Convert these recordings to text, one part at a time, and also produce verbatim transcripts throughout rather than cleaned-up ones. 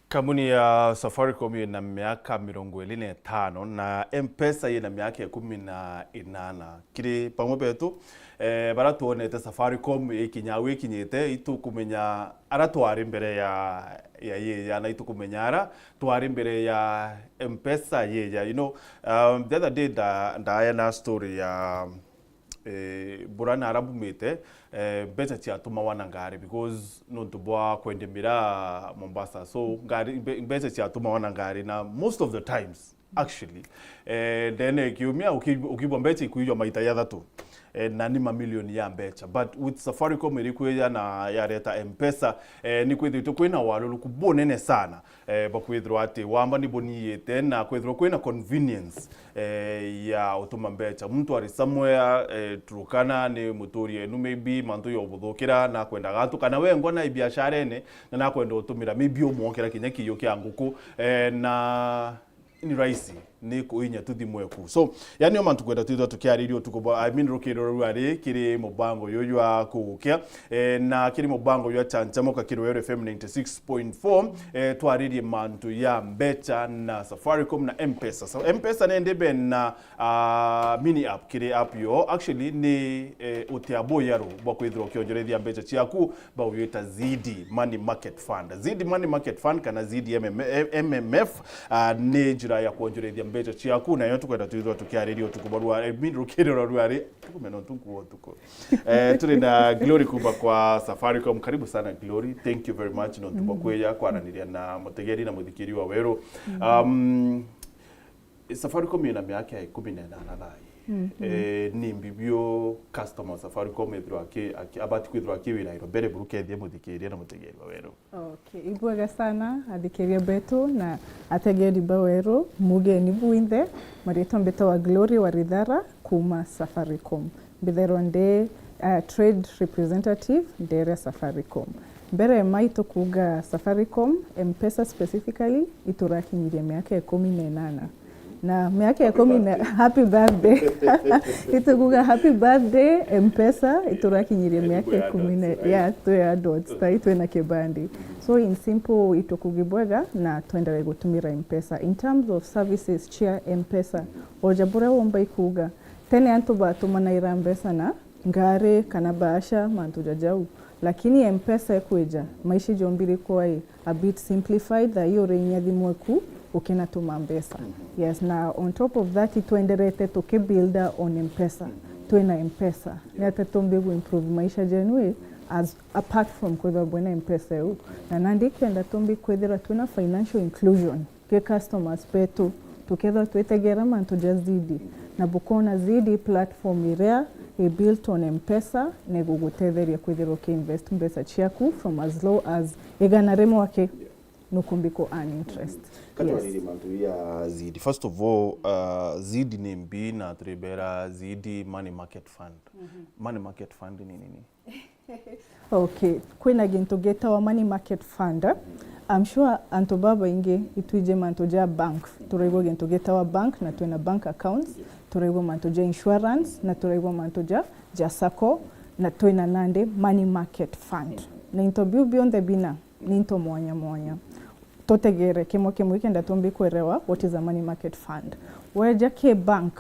Kambuni ya Safaricom ina miaka mirongo iri na itano na M-Pesa ina miaka ikumi na inana. Kiri bamwe betu, eh, bara twonete Safaricom ikinya au ikinyite, itukumenya ara twari mbere ya, ya yija, na itukumenya ara twari mbere ya M-Pesa yija. You know, um, the other day nda-, ndaaya na story ya, eh, bura na ara mbumite, eh, mbeca ciatumawa na ngari because nontu bwa kwendia miraa Mombasa. So, ngari, mbe-, mbeca ciatumawa na ngari, na most of the times, actually, eh, ndene ya kiumia uki-, ukibwa mbeca ikuijwa maita jathatu, eh, na ni mamilioni ya mbeca. But with Safaricom iri kwija na yareta M-Pesa, eh, ni kwithitwe kwina waruruku bunene sana, eh, bwa kwithirwa ati wamba ni buniyite na kwithirwa kwina convenience, eh, ya utuma mbeca. Muntu ari somewhere, eh, Turkana, ni muturi enu, maybe mantu ya ubuthukira, na kwenda gatu, kana wengwa na biasharene, na nakwenda utumira, maybe umwokera kinya kiyo kia nguku, eh, na ni rahisi, ni kuinya tu thimu eku. So, yani, o mantu kwenda twithwa tukiariria utuku bwa, I mean, rukiri rwa rwari kiri mubango uyu jwa kugukia, eh, na kiri mubango jwa Chanchamuka kiri Weru F M ninety six point four, eh, twaririe mantu ya mbeca na Safaricom na M-Pesa. So, M-Pesa nende bena, ah, mini app, kiri app yo. Actually, ni, eh, utia buyaru bwa kwithirwa ukionjorethia mbeca ciaku, bauyita Zidi Money Market Fund. Zidi Money Market Fund kana Zidi M M F, ah, ni njira ya kwonjorethia mbeca ciaku, nayo tukwenda twithwa tukiariria utuku bwa rwa, I mean, rukiri rwa rwari, tukumena untu nkuo utuku. Eh, turi na Glory kuma kwa Safaricom. Karibu sana, Glory. Thank you very much nontu bwa kwija kwaraniria na mutegeri na muthikiri wa Weru. Um, Safaricom ina miaka ya ikumi na inana thaa ii. Eh, ni mbi bio customer wa Safaricom ethirwa aki-, aki-, abati kwithirwa akiwirairwa mbere buru kethia muthikiria na mutegeri wa Weru? Okay, ibwega sana athikiria betu na ategeri ba Weru, mugeni bwinthe, maritwa mbitawa Glory wa Rithara kuma Safaricom. Mbithairwa ndi, uh, trade representative ndere Safaricom. Mbere maitu kuuga Safaricom, M-Pesa specifically, iturakinyirie miaka ikumi na inana. Na miaka ikumi na, happy birthday. Itukuga happy birthday, M-Pesa, iturakinyirie miaka ikumi na, yeah, twi adults, tai twina kibandi. So in simple, itukuga ibwega na twenderee gutumira M-Pesa. In terms of services cia M-Pesa, oja buria womba ikuga, tene antu batumanaira mbeca na ngari kana bahasha, mantu ja jau. Lakini M-Pesa ikwija, maisha jombire kuwa a bit simplified, thaa ii uriinya thimu eku ukinatuma mbeca. Yes, na on top of that, itwenderete tukibuilda on M-Pesa. Twina M-Pesa. Ni atia tumbi gu improve maisha jenu i, as apart from kwithirwa bwina M-Pesa iu? Na nandi kenda tumbi kwithirwa twina financial inclusion ki customers betu, tukethirwa twitegera mantu ja Zidi, na bukona Zidi platform iria i built on M-Pesa, na igugutetheria kwithirwa ukiinvest mbeca ciaku from as low as igana rimwe aki, nukumbi ku earn interest. Yes. Katwariri mantu ya Zidi. First of all, uh, Zidi ni mbi na turibera Zidi money market fund. Money market fund ni nini? Okay, kwina gintu gitawa money market fund. I'm sure antu babaingi itwiji mantu ja bank. Turaigua gintu gitawa bank na twina bank accounts. Turaigua mantu ja insurance na turaigua mantu ja, ja sacco na twina nandi money market fund. Na into biu bionthe bina ni into mwanya mwanya. Tutegere kimwe kimwe kenda tumbi kwerewa what is a money market fund. Weja ki bank,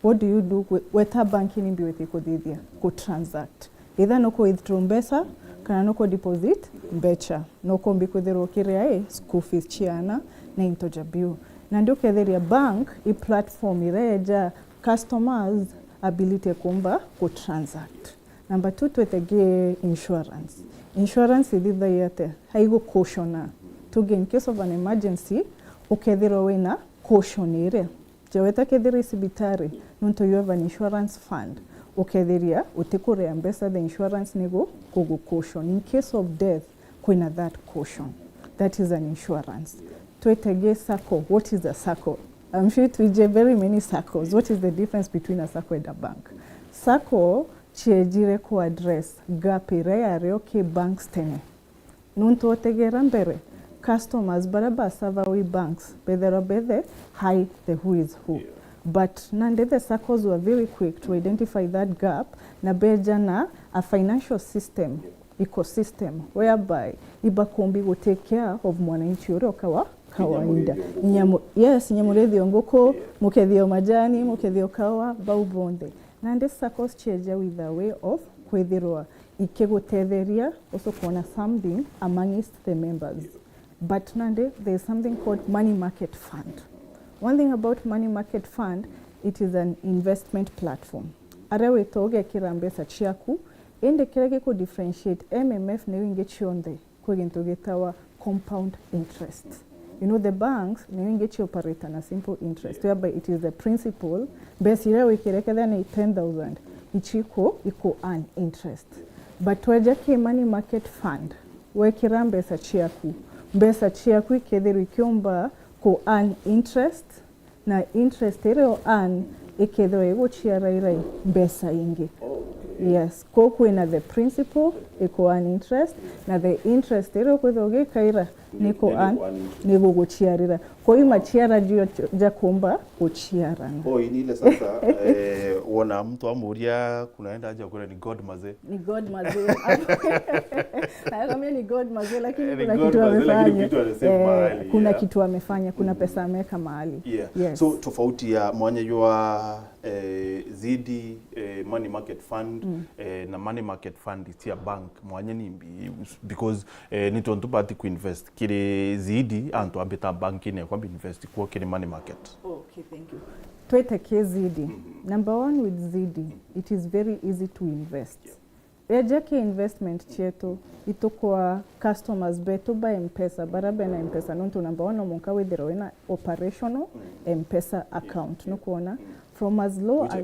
what do you do? We-, weta bank ni mbi witi kuthithia, ku transact. Either nuku withdraw mbeca, kana nuku deposit mbeca. Nukumbi kwithirwa ukiria i school fees ciana na into ja biu. Nandi ukethiria bank i platform iria yeja customers ability ya kumba ku transact. Number two, twetege insurance. Insurance ithithagia atia? Haigukushona. Tuge in case of an emergency, ukethirwa wina cushion iria. Jaweta kethira i cibitari, nontu you have an insurance fund, ukethiria utikuria mbeca, the insurance nigu kugucushion. In case of death, kwina that cushion. That is an insurance. Twetege sacco. What is a sacco? I'm sure twije very many saccos. What is the difference between a sacco and a bank? Sacco ciejire ku address gap iria yario ki banks tene. Nontu utegera mbere, customers baria basavawi banks, betherwa bethe hai the who is who. But nandi the saccos were very quick to identify that gap na beja na a financial system ecosystem whereby ibakumbi gu take care of mwananchi uria ukawa kawaida. Inya murithi o nguku. Inya mu-, yes, inya murithi o nguku, yeah, mukethia o majani, mukethia o kawa, bau bonthe. Nandi saccos cieja with a way of kwithirwa ikigutetheria usu kwona something amongst the members. But nandi there is something called money market fund. One thing about money market fund, it is an investment platform. Aria wita ugekira mbeca ciaku, indi kiria giku differentiate M M F na iu ingi cionthe, kwi gintu gitawa compound interest. You know, the banks na iu ingi ci operate na simple interest, whereby it is the principal, mbeca iria wikire kethira ni ten thousand, ici iku, iku earn interest. But tweja ki money market fund, wekira mbeca ciaku, mbeca ciaku ikethirwa ikiumba ku earn interest, na interest iria u earn ikethirwa iguciara irai mbeca ingi. Oh, okay. Yes, ko kwina the principal iku earn interest, na the interest iria ukwithirwa ugikaira ni ku earn, ni guguciarira. Kwa hiyo maciara jio jakumba guciarana. Oh, ini ile sasa, eh, wona mtu amuria, kuna enda aje kule ni God mazee. Ni God mazee. Nakwambia ni God mazee, lakini kuna kitu amefanya. Kuna kitu amefanya, kuna pesa ameweka mahali. Yeah. Yes. So, tofauti ya mwanya jwa, eh, zidi, eh, money market fund, eh, na money market fund cia bank, mwanya ni mbi, because, eh, ni tontu bati ku invest kiri zidi, antu ambita bank-ini yakwa bi invest kuo kiri money market. Okay, thank you. Twite ki zidi. Number one, with zidi, it is very easy to invest. Yeah. Eja ki investment cietu, itukwa customers betu ba M-Pesa, bara bena M-Pesa, nontu number one, no mwanka withirwe wina operational M-Pesa account, nukwona? From as low as,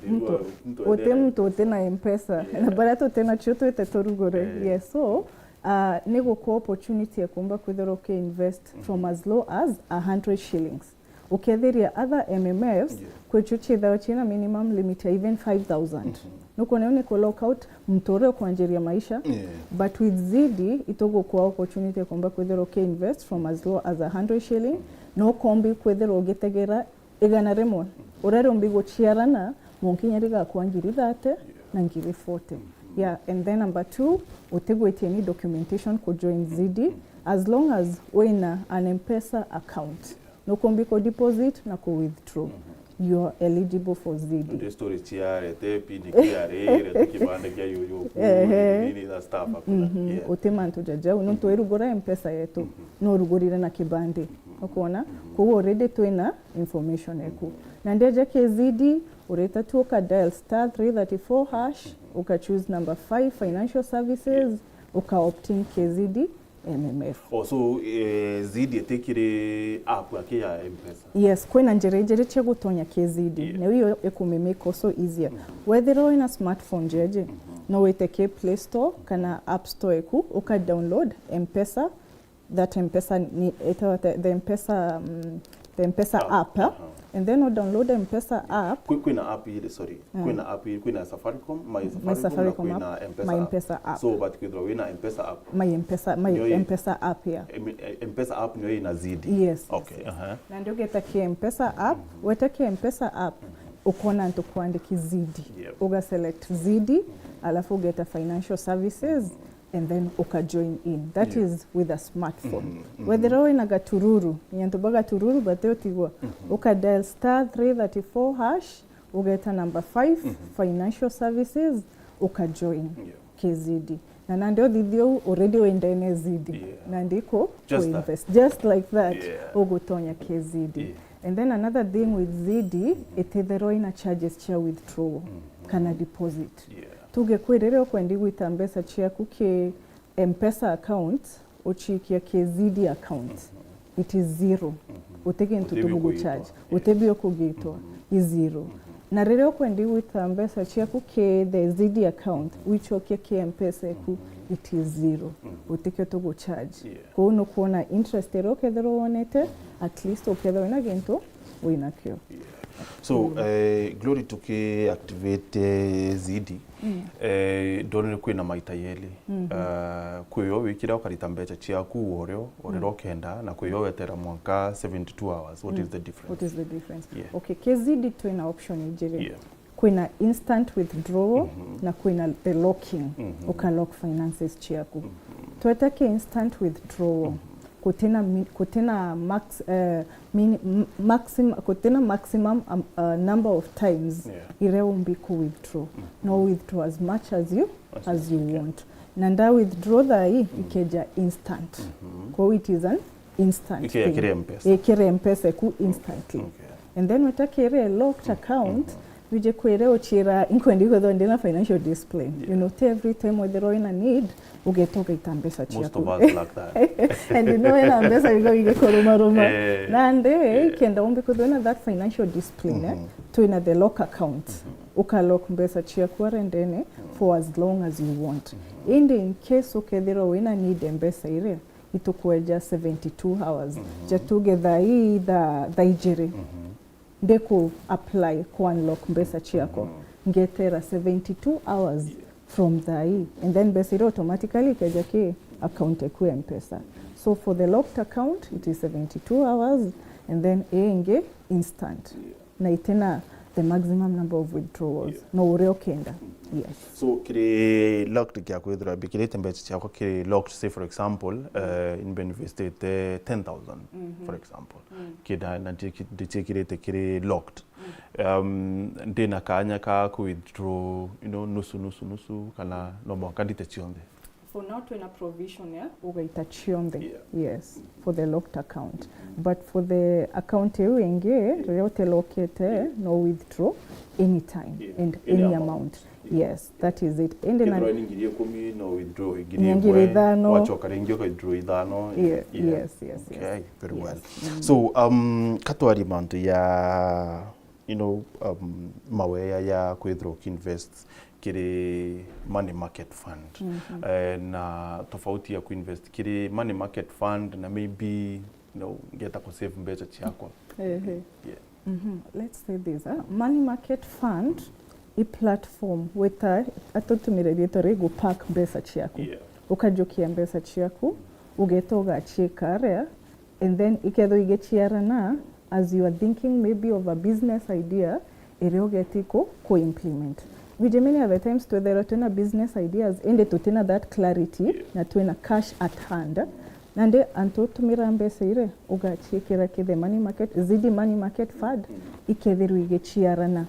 muntu, uti muntu uti na M-Pesa, na bara tuti nacio twite turugure. Yes, so, uh, ni gukwa opportunity ya kumba kwithirwa uki invest from as low as a hundred shillings. Ukethiria other M M Fs, yeah, kwi cio ciithagwa ciina minimum limit ya even five thousand. Nukwona iu ni ku lock out muntu uria ukwanjiria maisha, yeah, but with zidi, itugukwa opportunity ya kumba kwithirwa uki invest from as low as a hundred shilling, na ukombi kwithirwa ugitegera igana rimwe, uria riumbi guciarana, munkinya rigakwa ngiri thirty na ngiri forty. Yeah, and then number two, utigwitia any documentation ku join zidi, as long as wina an M-Pesa account. Nukumbi ku deposit na ku withdraw. You are eligible for zidi. Ndio story cia rete pin kia rire, kibande kia yuyu, ehe, nini na stuff, hakuna. Yeah. Uti mantu jajau, nontu irugura M-Pesa yetu, no urugurire na kibande. Ukwona? Koguo already twina information eku. Na ndeja ki zidi, ureta tu uka dial star three thirty-four hash, uka choose number five, financial services, uka opt in ki zidi, M M F. Oh, so, eh, zidi itikiri app yake ya M-Pesa? Yes, kwina njira ijiri cia gutonya ki zidi. Yeah. Na iyo ikumimake so easier. Wethirwa wina smartphone jeje, no wite ki Play Store kana App Store eku, uka download M-Pesa, that M-Pesa ni, itawa the, the M-Pesa, mm, the M-Pesa app, eh? And then u download M-Pesa app. Kwi-, kwina app ile, sorry. Kwina app ile, kwina Safaricom, My Safaricom, na kwina M-Pesa app. My M-Pesa app. So, but kwithirwa wina M-Pesa app. My M-Pesa, my M-Pesa app, yeah. M-, eh, M-Pesa app niyo ina zidi. Yes, yes, okay, yes. Na ndio ugeta ki M-Pesa app, weta ki M-Pesa app, ukona antu kwandiki zidi. Yep. Uga select zidi, alafu ugeta financial services, and then uka join in. That is with a smartphone. Wethirwa wina gatururu, ni antu ba gatururu bati utigwa, uka dial star three thirty-four hash, ugeta number five, financial services, uka join ki zidi. Na nandi uthithia u already wi ndene zidi. Yeah. Nandi ku, ku invest. Just like that, ugutonya ki zidi. Yeah. And then another thing with zidi, ititherwa ina charges cia withdrawal kana deposit. Yeah. Tuge kwi riria ukwendi gwita mbeca ciaku ki M-Pesa account, uchikia ki zidi account, it is zero. Uti gintu tugugu charge. Uti bio kugitwa. I zero. Na riria ukwendi gwita mbeca ciaku ki the zidi account, wichokia ki M-Pesa eku, it is zero. Uti kio tugu charge. Yeah. Kwou nukwona interest iria ukethirwa wonete, at least ukethirwa wina gintu winakio. Yeah. So, eh, Glory, tuki activate, eh, zidi, eh, ndonire kwina maita yeli. Eh, kwi yo wikira ukarita mbeca ciaku o rio, o riria ukenda, na kwi yo wetera mwanka seventy-two hours. What is the difference? What is the difference? Yeah. Okay, ki zidi twina option ijiri. Yeah. Kwina instant withdrawal na kwina the locking, uka lock finances ciaku. Tweta ki instant withdrawal, kutina mi- kutina max, eh, mini- m- maxim kutina maximum, um, uh, number of times iria umbi ku withdraw. No withdraw as much as you as you want. Na nda withdraw thaa ii, ikeja instant. Kwou it is an instant thing. Ikiri mpesa. Ikiri mpesa ku instantly. And then weta kiri locked account, wije kwire uchiira, inkwendi kwithirwa ndina financial discipline. You know, ti every time wethirwa wina need, ugeta ugaita mbeca ciaku. Most of us lack that. And you know, wina mbeca igo igikurumaruma. Nandi, kenda umbi kwithirwa wina that financial discipline, eh, twina the lock account. Uka lock mbeca ciaku arendene for as long as you want. Indi in case ukethirwa wina need ya mbeca iria, itukweja seventy-two hours. Ja tuge thaa ii thaa, thaa ijiri, ndiku apply ku unlock mbeca ciakwa. Ngetera seventy-two hours from thaa ii. And then mbeca iria automatically ikeja ki account eku ya Mpesa. So for the locked account, it is seventy-two hours, and then ii ingi instant. Na itina the maximum number of withdrawals. No uria ukenda. Yes. So, kiri locked kia kwithirwa mbikirite mbeca ciakwa kiri locked, say for example, eh, nimba investite ten thousand, for example. Kenda na ndi- ndichiikirite kiri locked. Um, ndina kanya ka ku withdraw, you know, nusu, nusu, nusu, kana no mwanka ndite cionthe? For now, twina provision ya ugaita cionthe. Yes, for the locked account. But for the account iu ingi, riria utelokete, no withdraw anytime and any amount. Yes, that is it. Indi na- Kethirwa ni ngiri ikumi, no withdraw ngiri imwe, ngiri ithano. Wachoka ringi uka withdraw ithano. Yes, yes, yes. Okay, very well. So, um, katwari mantu ya, you know, um, maweya ya kwithirwa ukiinvest kiri money market fund. Eh, na tofauti ya kuinvest kiri money market fund na maybe, you know, ngeta kusave mbeca ciakwa. Ehe. Yeah. Let's say this, ah, money market fund i platform weta atutumire riitwa ri gu park mbeca ciaku. Yeah. Ukajukia mbeca ciaku, ugeta ugachiika aria, and then ikethirwa igiciarana, as you are thinking maybe of a business idea, iria ugeti ku, ku implement. Vijimini other times twethairwa twina business ideas, indi tutina that clarity, na twina cash at hand. Nandi antu utumira mbeca iria ugachiikira ki the money market, zidi money market fund, ikethirwa igiciarana.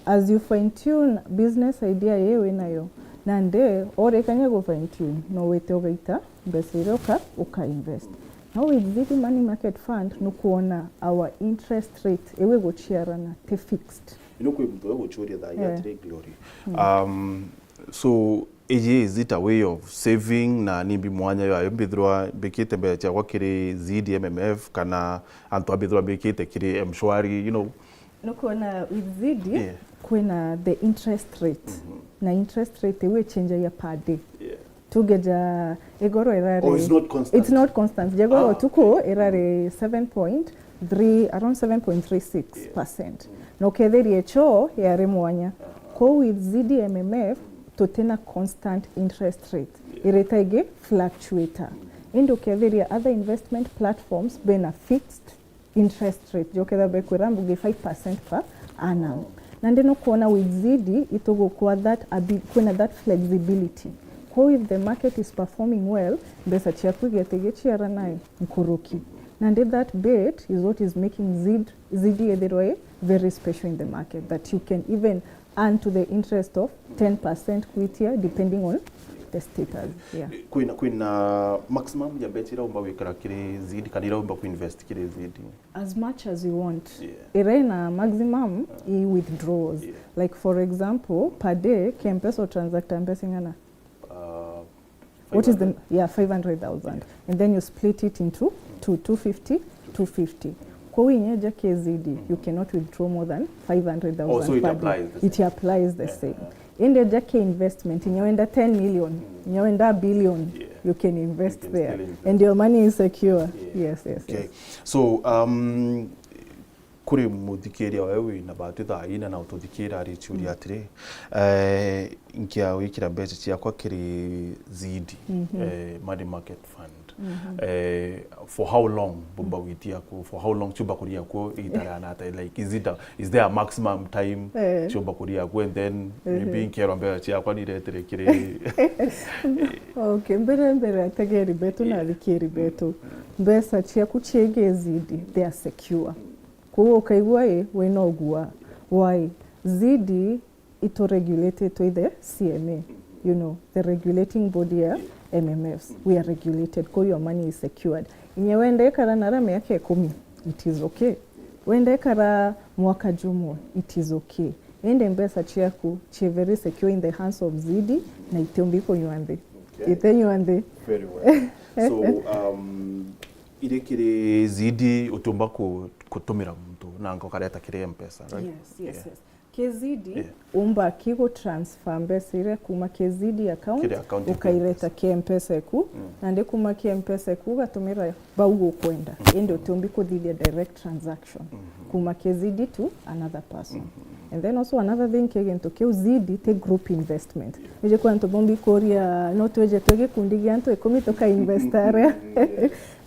As you fine tune business idea ii winayo, nandi urikania gu fine tune, no wite ugaita mbeca iria uka, uka invest. No with zidi money market fund, nukwona our interest rate iwe guchiarana ti fixed. Ino kwi muntu eguchuria thaa ii atiri, Glory. Um, so, iji, is it a way of saving, na nimbi mwanya yayo mbithirwa mbikite mbeca ciakwa kiri zidi M M F, kana antu ambithirwa mbikite kiri M-Shwari, you know? Nukwona with zidi, kwina the interest rate. Na interest rate iwe ichenjagia per day. Tugeja igoro irari, oh, it's not constant. It's not constant. Jegoro tuku irari seven point three, around seven point three six percent. Na ukethiria icho yari mwanya. Kou with zidi M M F, tutina constant interest rate. Irita igi fluctuator. Indi ukethiria other investment platforms bena fixed interest rate, joketha bekwira mbugi five percent per annum. Nandi nukwona with zidi itugukwa that abi-, kwina that flexibility. Kou if the market is performing well, mbeca ciaku igeta igiciara nai nkuruki. Nandi that bit is what is making zid, zidi ethirwa i very special in the market, that you can even earn to the interest of ten percent kwitia, depending on the status. Yeah. Kwina, kwina maximum ya mbeca ira umba gwikira kiri zidi, kana ira umba kuinvest kiri zidi? As much as you want. Yeah. Ira ina maximum i withdrawals. Yeah. Like, for example, per day, ki M-Pesa utransacta mbeca ing'ana? Uh, What is the, five hundred? Yeah, five hundred thousand. Yeah. And then you split it into two, two fifty, two fifty. Kou inya ja K Z D, you cannot withdraw more than five hundred thousand. Oh, so it per day. Applies the same. It applies the same. Yeah. Indi ja K investment, inya wenda ten million, inya wenda a billion, you can invest there. You can still invest. And your money is secure. Yeah. Yes, yes, okay. Yes. So, um, kuri muthikiria we wina bati thaa ina na ututhikiira, arichuria atiri, eh, nkia gwikira mbeca ciakwa kiri zidi, eh, money market fund. Eh, for how long bumba gwitia ku, for how long ciumba kuria ku igita riana ata, like, is it a, is there a maximum time Eh. ciumba kuria ku, and then maybe nkerwa mbeca ciakwa niretire kiri Okay, mbere mbere ategeri betu na athikiri betu. Mbeca ciaku ciegii zidi, they are secure. Koguo ukaigua i, wina ugua. Why? Zidi itu regulatitwe i the C M A, you know, the regulating body ya M M Fs. We are regulated, koguo your money is secured. Inya wenda ikara nara miaka ikumi, it is okay. Wenda ikara mwaka jumwe, it is okay. Indi mbeca ciaku ci very secure in the hands of Zidi na itiumbi kunywa nthi. Okay. Itenywa nthi. Very well. So, um, iri kiri Zidi utiumba ku-, kutumira muntu na nka ukareta kiri Mpesa, right? Yes, yes, Yeah. yes. Ki Zidi, Yeah. umba ki gu transfer mbeca iria kuma ki Zidi account, Kiri account ya ukaireta Mpesa. ki Mpesa eku, Mm. nandi kuma ki Mpesa eku ugatumira bau ukwenda. Mm. Indi utiumbi kuthithia direct transaction. Mm-hmm. Kuma ki Zidi to another person. Mm-hmm. And then also another thing, ki gintu kiu Zidi ti group investment. Yeah. Nije kwa antu bombi kuria, no tweje twe gikundi gia antu ikumi tuka invest aria.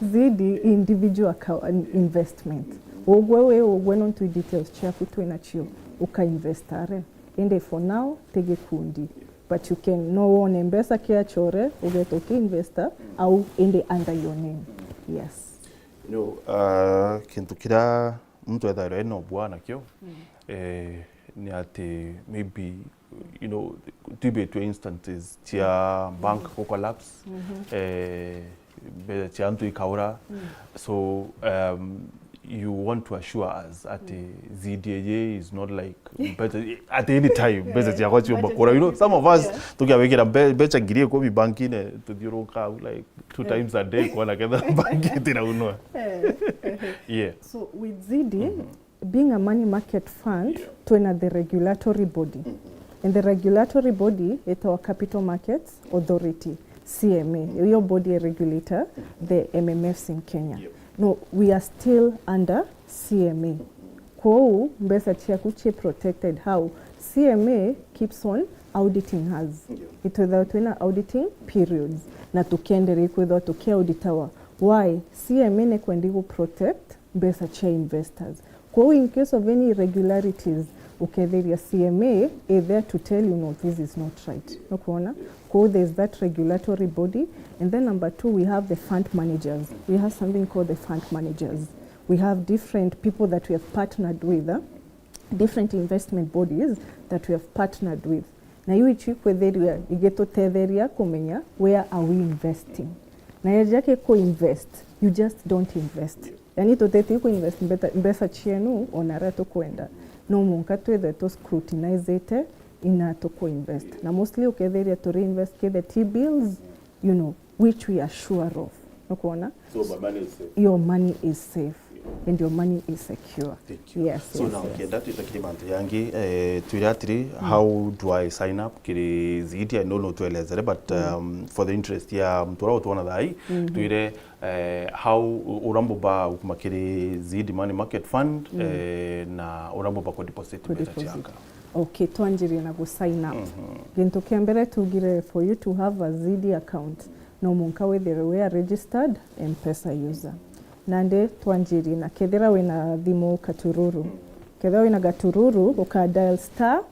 Zidi individual account, investment. Ugwe wi ugwe nontu i details ciaku twinacio, uka invest aria. Indi for now, ti gikundi. But you can, no wone mbeca kiachore, ugeta uki investor, au indi under your name. Yes. You know, uh, kintu kiria muntu ethairwa ena ubwa nakio, Mm. eh, ni ati maybe, you know, twibitwe instances cia bank ku collapse, Mhm. eh, mbeca cia antu ikaura. Mm. So, um, you want to assure us ati Mm. Z D A is not like mbeca, at any time, mbeca Eh, ciakwa ciumba mbeca kura. You know, ciakwa some of us, yeah. tukiawikira mbe-, mbeca ngiri ikumi bankine, tuthiuruka, like, two Eh. times a day, kwona ketha bank itiraunwa. Eh, eh, eh. Yeah. So, with Zidi, Mhm. being a money market fund, Yeah. twina the regulatory body. Mhm. And the regulatory body itawa Capital Markets Authority, C M A. Iyo body ya regulator, the M M Fs in Kenya. Yep. No, we are still under C M A. Kwou, mbeca ciaku ci protected how? C M A keeps on auditing us. Yeah. Itwithagwa twina auditing periods, na tukienderea kwithwa tukiauditawa. Why? C M A ni kwendi gu protect mbeca cia investors. Kwou in case of any irregularities, uketheria C M A is there to tell you, "No, this is not right." Nukwona? Kwou there's that regulatory body. And then number two, we have the fund managers. We have something called the fund managers. We have different people that we have partnered with, uh, different investment bodies that we have partnered with. Na iu icio ikwithirwa igitutetheria kumenya where are we investing. Na yaja ki ku invest, you just don't invest. Yani tuteti ku invest mbeta-, mbeca cienu ona aria tukwenda. No munka twithwe tu scrutinizite ina tuku invest. Na mostly ukethiria turi invest ki the T bills, you know, which we are sure of. Nukwona? So my money is safe. Your money is safe. Yeah. And your money is secure. Thank you. Yes, So yes, now, yes. kenda twita kiri mantu yangi, eh, twire atiri, Mm. how do I sign up kiri Zidi? I know no tuelezere, but, Mm. um, for the interest ya mtu uria utwona thai, Mm-hmm. twire, eh, how u-, uria mbumba gukuma kiri Zidi Money Market Fund, Mm. eh, na uria mbumba ku deposit Ku mbeca deposit. ciakwa. Okay, twanjirie na gu sign up. Mm-hmm. Gintu kia mbere tugire, for you to have a Zidi account, no munka withirwe we a registered M-Pesa user. Nandi twanjirie na kethira wina thimu katururu. Kethira wina gatururu, uka dial star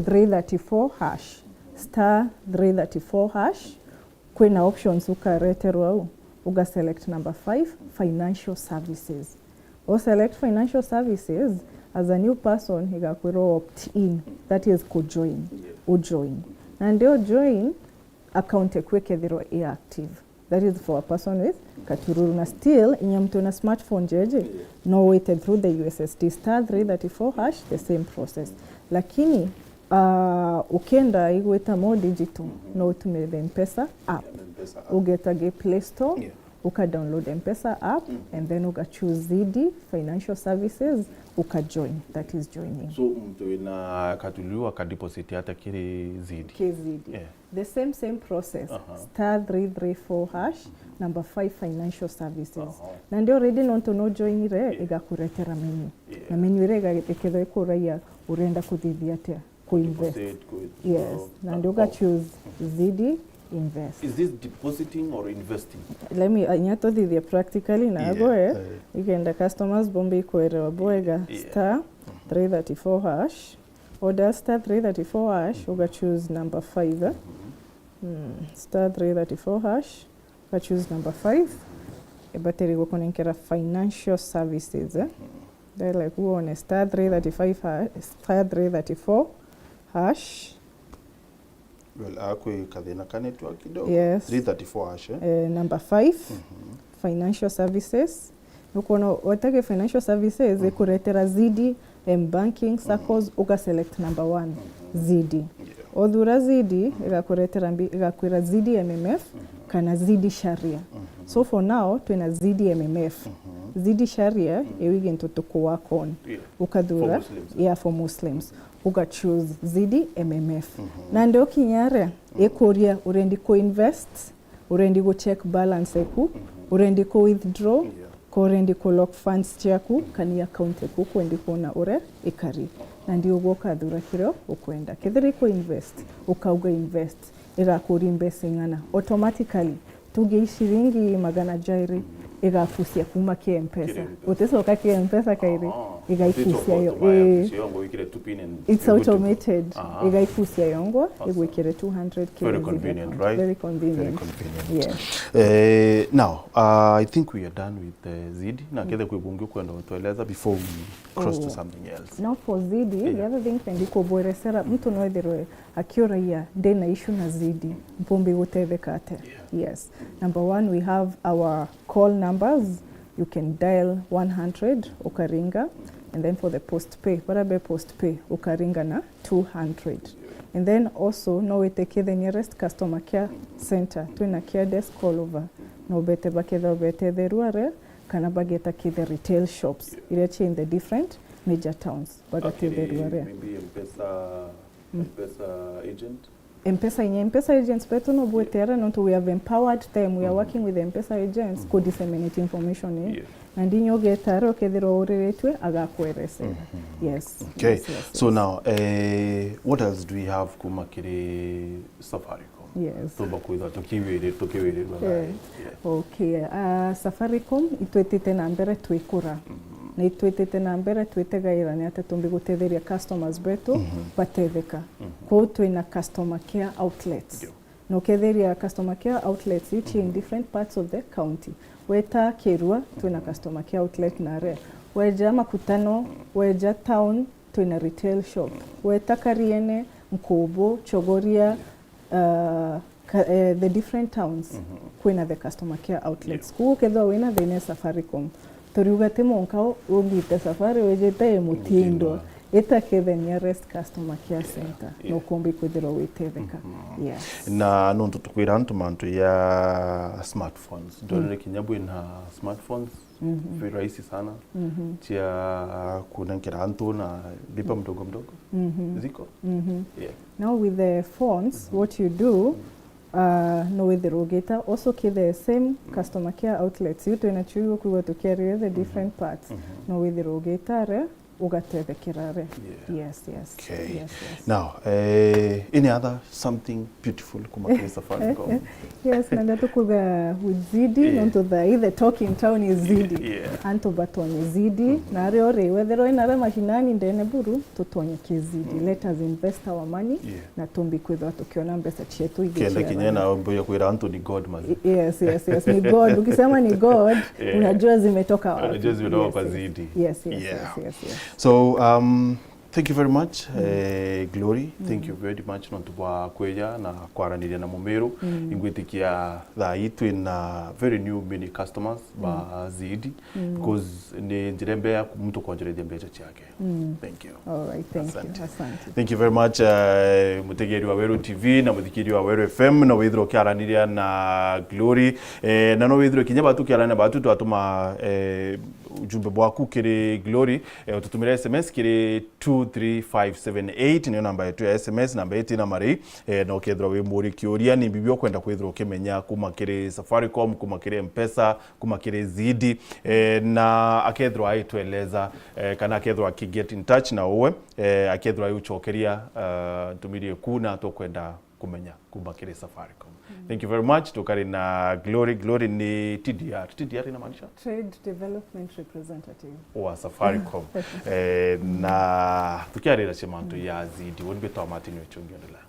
three thirty-four hash. Star three thirty-four hash. Kwina options ukareterwa au. Uga select number five, financial services. U select financial services, as a new person, igakwirwo opt in. That is ku join. Yeah. U join. Nandi u join, account eku ikethirwa i active. That is for a person with katururu. Na still, inya mtu na smartphone jeje, Yeah. no wite through the U S S D star three thirty-four hash, the same process. Lakini, ah, ukenda igwita more digital, Mm-hmm. no utumire the M-Pesa app. Yeah, the M-Pesa app. Ugeta gi Play Store, Yeah. uka download M-Pesa app, Mm-hmm. and then uka choose Zidi Financial Services, uka join. That is joining. So, mtu wina katururu aka deposit ata kiri Zidi? Kiri Zidi. Yeah. The same, same process. Aha. Star three three four hash, number five financial services. Aha. Nandi already nontu no joinire, Yeah. igakuretera menu. Yeah. Na menu iria iga-, ikethwa ikuragia urenda kuthithia atia? Ku invest. Deposit, ku withdraw. Yes. Nandi Ah, uga oh. choose Zidi Invest. Is this depositing or investing? Let me, uh, inya tuthithie practically na Yeah, agwe, eh. Igenda customers bombe ikwerewa bwega, Yeah. star three thirty-four hash, order star three thirty-four hash, uga choose number five, eh? Mm, star three thirty-four hash, uga choose number five, ibatiri gukunenkera financial services, eh? They're like, uone star three thirty-five hash, star three thirty-four hash, Well, akwi kathina ka network kidogo. Yes. three thirty-four hash, eh? Eh, number five, Mhm. financial services. Nukwona wetege financial services, ikuretera Zidi, M banking, saccos, uga select number one, Zidi. Yeah. Othura Zidi, igakuretera mbi, igakwira Zidi M M F, kana Zidi Sharia. So for now, twina Zidi M M F. Zidi Sharia, iu gintu tuku work on. Yeah. Ukathura, For Muslims. Yeah, for Muslims. Uga choose Zidi M M F. Na ndio kinya ria, ikuria urendi ku invest, urendi gu check balance eku, urendi ku withdraw, Yeah. ko urendi ku lock funds ciaku, kana account eku kwendi kuona uria ikari. Na ndio uguo ukathura kiria ukwenda. Kethira ku invest, ukauga invest, igakuri mbeca ing'ana. Automatically, tuge i ciringi magana jairi, igakucia kuma ki M-Pesa. Kiri M-Pesa. Uticoka ki M-Pesa kairi, Ah, igaikucia uticoka yo. utumaya Eh. Kucia yo, ngo wikire tu pin and It's you're good to go. Automated. Aha. Igaikucia yongwa, Awesome. igwikire two hundred K Very in the convenient, account. Right? Very convenient. Very convenient. Yes. Eh, now, uh, I think we are done with the Zidi. Na kethe kwi bungi ukwenda utueleza before we cross to Oh. something else. Now for Zidi, Yeah. the other thing kendi kubweresera, mtu no ethirwe akiuragia, "Ndi na issue na Zidi, mpumbi gutetheka atia?" Yeah. Yes. Number one, we have our call numbers. You can dial one hundred, ukaringa, and then for the post pay, baria be post pay, ukaringa na two hundred. And then also, no wite ki the nearest customer care center, twina care desk all over. No bete bakethirwa betetherua aria, kana bageta ki the retail shops, iria ci in the different major towns, bagatetherua aria. Maybe M-Pesa, M-Pesa agent. M-Pesa inya, M-Pesa agents betu no bwete aria, nontu we have empowered them, we are working with M-Pesa agents ku disseminate information ii. Yeah. Na ndinya ugeta aria ukethirwa uriritue, agakweresera. Yes. Okay. Yes, yes, So yes. Now, eh, what else do we have kuma kiri Safaricom? Yes. Tumba kwithwa tukiwiri-, tukiwirirwa Eh. thaa ii. Yeah. Okay. Uh, Safaricom itwitite na mbere twikura. Na itwitite na mbere twitegaira ni atia tumbi gutetheria customers betu batetheka. Kwou twina customer care outlets. Ndio. Na uketheria customer care outlets ici in different parts of the county. Weta Kirua, twina customer care outlet na aria. Weja Makutano, weja town, twina retail shop. Weta Kariene, Nkubu, Chogoria, uh, ka, eh, the different towns, kwina the customer care outlets. Kwou ukethirwa wina thina ya Safaricom, turiuga ti mwanka u-, ungite safari wijite i Mutindwa. Mutindwa. Ita ki the nearest customer care center, yeah, na ukomba kwithirwa witetheka. Yes. Na nontu tukwira antu mantu ya smartphones, ndonere kinya bwina smartphones, very rahisi sana cia kunenkera antu na lipa mdogo mdogo. Ziko? Yeah. Now with the phones, what you do, uh, no withirwa ugita also ki the same customer care outlets iu twina cio iu kwigua tukiarire the different parts. No withirwa ugita re, ugatethekera re. Yeah. Yes, yes. Okay. Yes, yes. Now, eh, any other something beautiful kuma kiri Safaricom? Yes, na ndio tukuga with Zidi, yeah, nontu thaa ii the talk in town is Zidi. Yeah. Antu batonye Zidi, na ari ori, wethirwa ina re mashinani ndene buru, tutonye ki Zidi. Let us invest our money, yeah, na tumbi kwithwa tukiona mbeca cietu ithi. Kenda kinya na mbuya kwira antu ni God, man. Yes, yes, yes, ni God. Ukisema ni God, yeah, unajua zimetoka wapi. Unajua zimetoka kwa Zidi. Yes, yes, yes, yes, yes. So, um, thank you very much, eh, Glory. Thank you very much nontu bwa kwija na kwaraniria na Mumiru. Ingwitikia thaa ii twina very new many customers ba Zidi, because ni njira imbea ya muntu kwonjorethia mbeca ciake. Thank you. All right, thank you. Asante. Asante. Thank you very much, eh, mutegeri wa Weru T V na muthikiri wa Weru F M, na withirwa ukiaraniria na Glory, eh, na no withirwe kinya batu kiarania batu twatuma, eh, ujumbe bwaku kiri Glory, eh, ututumire S M S kiri two three five seven eight, niyo namba yetu ya S M S, namba iti na marei, eh, na ukethirwa wi muri kiuria, ni bibi ukwenda kwithirwa ukimenya kuma kiri Safaricom, kuma kiri M-Pesa, kuma kiri Zidi, eh, na akethirwa aitueleza, eh, kana akethirwa aki get in touch na uwe, eh, akethirwa aigucokeria, eh, ntumirie ku na tukwenda kumenya kuma kiri Safaricom. Thank you very much. Tukari na Glory. Glory ni T D R. T D R inamaanisha? Trade Development Representative. Wa Safaricom. Eh, na tukiarira cia mantu ya zidi, wonbi twa Martin Wechungi endelea.